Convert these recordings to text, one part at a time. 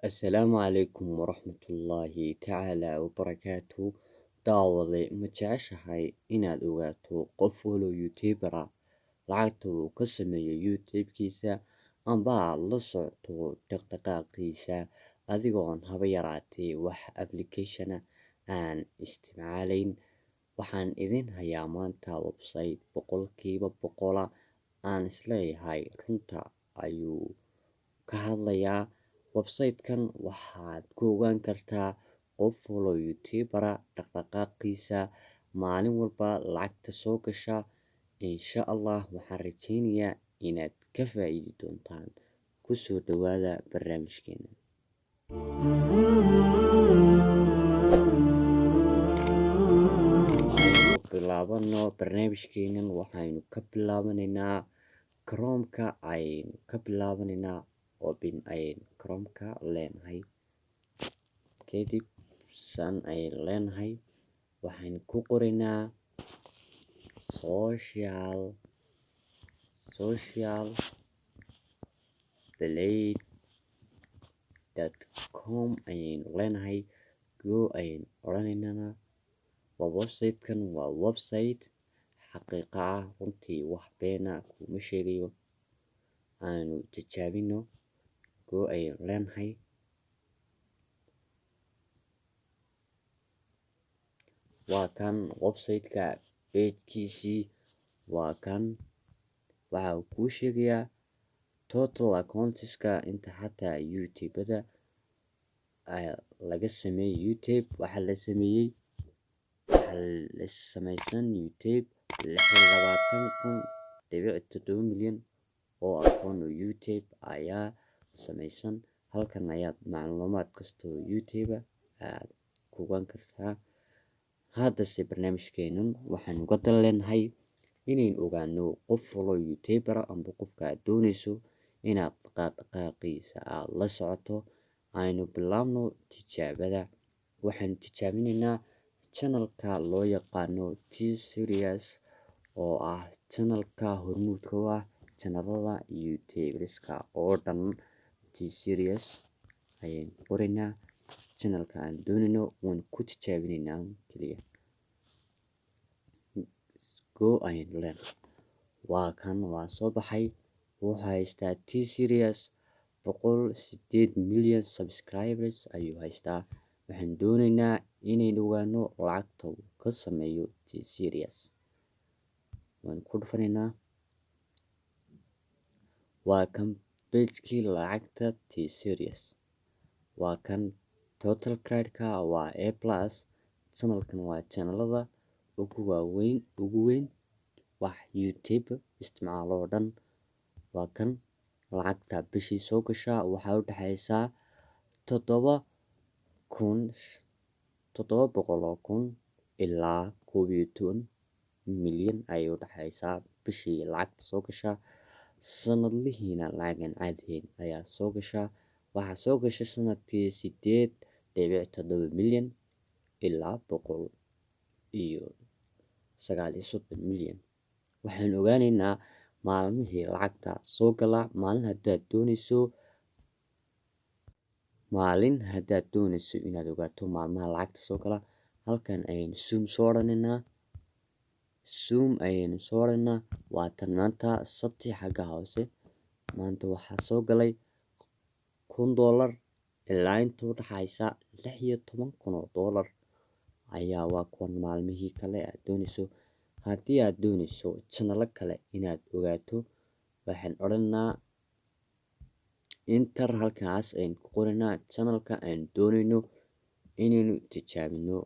Assalaamu calaykum waraxmatullaahi tacaala wabarakaatuh. Daawade, ma jeceshahay inaad ogaato qof walo YouTuber ah lacagta uu ka sameeyo YouTube-kiisa, amba aad la socoto dhaqdhaqaaqiisa adigoon haba yaraatee wax application ah aan isticmaalayn? Waxaan idin hayaa maanta website 100% aan isleeyahay runta ayuu ka hadlayaa. Website-kan waxaad ku ogaan kartaa qof walo YouTuber ah dhaqdhaqaaqiisa, maalin walba lacagta soo gasha. Insha Allah waxaan rajeynayaa inaad ka faa'iidi doontaan. Kusoo dhawaada barnaamijkeena. Aynu bilaabano barnaamijkeenan. Waxaynu ka bilaabanaynaa Chrome-ka ayaynu ka bilaabanaynaa. Open ayaynu Chrome-ka leenahay, kadib san ayaynu leenahay. Waxaynu ku qoraynaa socialblade.com ayaynu leenahay, go ayaynu odhanaynaa. Waa website-kan, waa website xaqiiqa ah, runtii wax beena kuma sheegayo. Aanu tijaabino, go ayaynu leenahay. Waa kan website-ka page-kiisii, waa kan. Waxa uu kuu sheegayaa total accounts-ka inta xataa YouTube-da laga sameeyey. YouTube waxaa la sameeyey, waxaa la samaysan YouTube 26,000.7 milyan oo akoon oo YouTube ayaa samaysan. Halkan ayaad macluumaad kasta oo YouTube aad ku ogaan kartaa. Haddase barnaamijkeenan waxaan uga dan leenahay inaynu ogaano qof walo YouTuber ah amba qofka aad dooneyso inaad dhaqdhaqaaqiisa aad la socoto. Aynu bilaabno tijaabada. Waxaynu tijaabinaynaa channelka loo yaqaano T-Series, oo ah channelka hormuudka u ah channelada YouTuberska oo dhan. T-Series ayaynu qoraynaa. Channelka aan doonayno waan ku tijaabinaynaa keliya, go ayaynu leenahay. Waa kan, waa soo baxay. Wuxuu haystaa T-Series 108 milyan subscribers ayuu haystaa. Waxaan doonaynaa inaynu ogaano lacagta uu ka sameeyo T-Series. Waan ku dhufanaynaa. Waa kan page-kii lacagta T-Series, waa kan. Total grade-ka waa A+. Channelkan waa channelada ugu waaweyn, ugu weyn wax YouTube isticmaalo oo dhan. Waa kan lacagta bishii soo gashaa, waxay u dhexeysaa 7 kun, 700,000 ilaa 11 milyan ayay u dhexeysaa bishii lacagta soo gashaa. Sanadlihiina lacagan caadihayn ayaa soo gashaa. Waxaa soo gasha sanadkii 8.7 milyan ilaa 139 milyan. Waxaan ogaaneynaa maalmihii lacagta soo gala. Maalin haddaad dooneyso inaad ogaato maalmaha lacagta soo gala, halkan ayaynu zoom soo odhanaynaa. Zoom ayaynu soo odhanaynaa. Waa tan maanta Sabti. Xagga hoose maanta waxaa soo galay $1,000 ilaa inta u dhaxaysa $16,000 ayaa. Waa kuwan maalmihii kale aad dooneyso. Haddii aad dooneyso channelo kale inaad ogaato, waxaan odhanaynaa enter. Halkaas ayaynu ku qoraynaa channelka aan dooneyno inaynu tijaabino.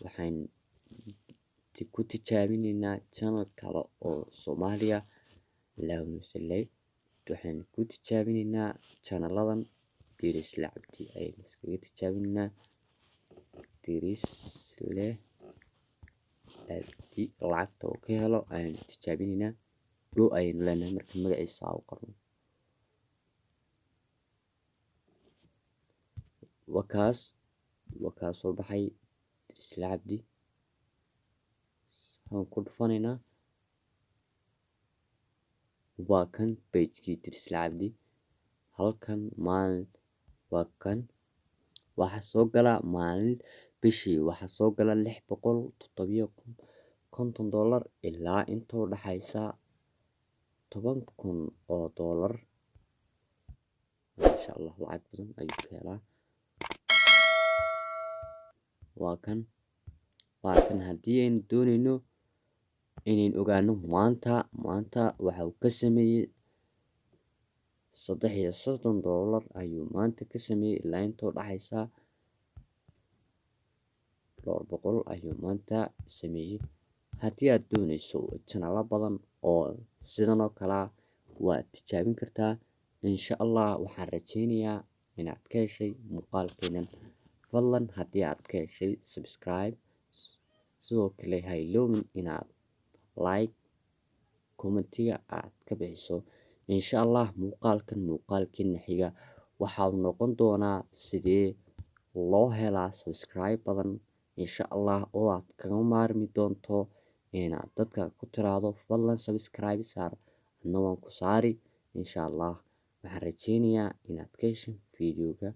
Waxaan ku tijaabineynaa channel kale oo Soomaaliya. Allahuma salli, waxaan ku tijaabineynaa channeladan. Dirisle Cabdi ayaynu iskaga tijaabineynaa. Dirisle Cabdi lacagta uu ka helo ayaynu tijaabineynaa. Go ayaynu leenahay marka magaciisa u qorno. Wakaas, wakaa soo baxay Dirisle Cabdi. Waan ku dhufanaynaa. Waa kan page-kii Dirisle Cabdi. Halkan maalin Waa kan, waxaa soo gala maalin bishii waxaa soo gala $657 ilaa inta u dhaxaysa $10,000. Maasha Allah, lacag badan ayuu ka helaa. Waa kan, waa kan. Haddii aynu dooneyno inaynu ogaano maanta waxa uu ka sameeyey, $33 ayuu maanta ka sameeyey, ilaa inta u dhaxaysa dhowr boqol ayuu maanta sameeyey. Haddii aad dooneyso channelo badan oo sidan oo kale ah, waad tijaabin kartaa. Insha Allah waxaan rajeynayaa inaad ka heshay muuqaalkeenan. Fadlan haddii aad ka heshay, subscribe. Sidoo kale ha iloobin inaad like, commentiga aad ka bixiso. Insha Allah muuqaalkan muuqaalkeena xiga waxa uu noqon doonaa sidee loo helaa subscribe badan, insha Allah, oo aad kaga maarmi doonto inaad dadka ku tiraahdo "Fadlan subscribe saar." Adna waan ku saari, insha Allah. Waxaan rajeynayaa inaad ka heshay videoga.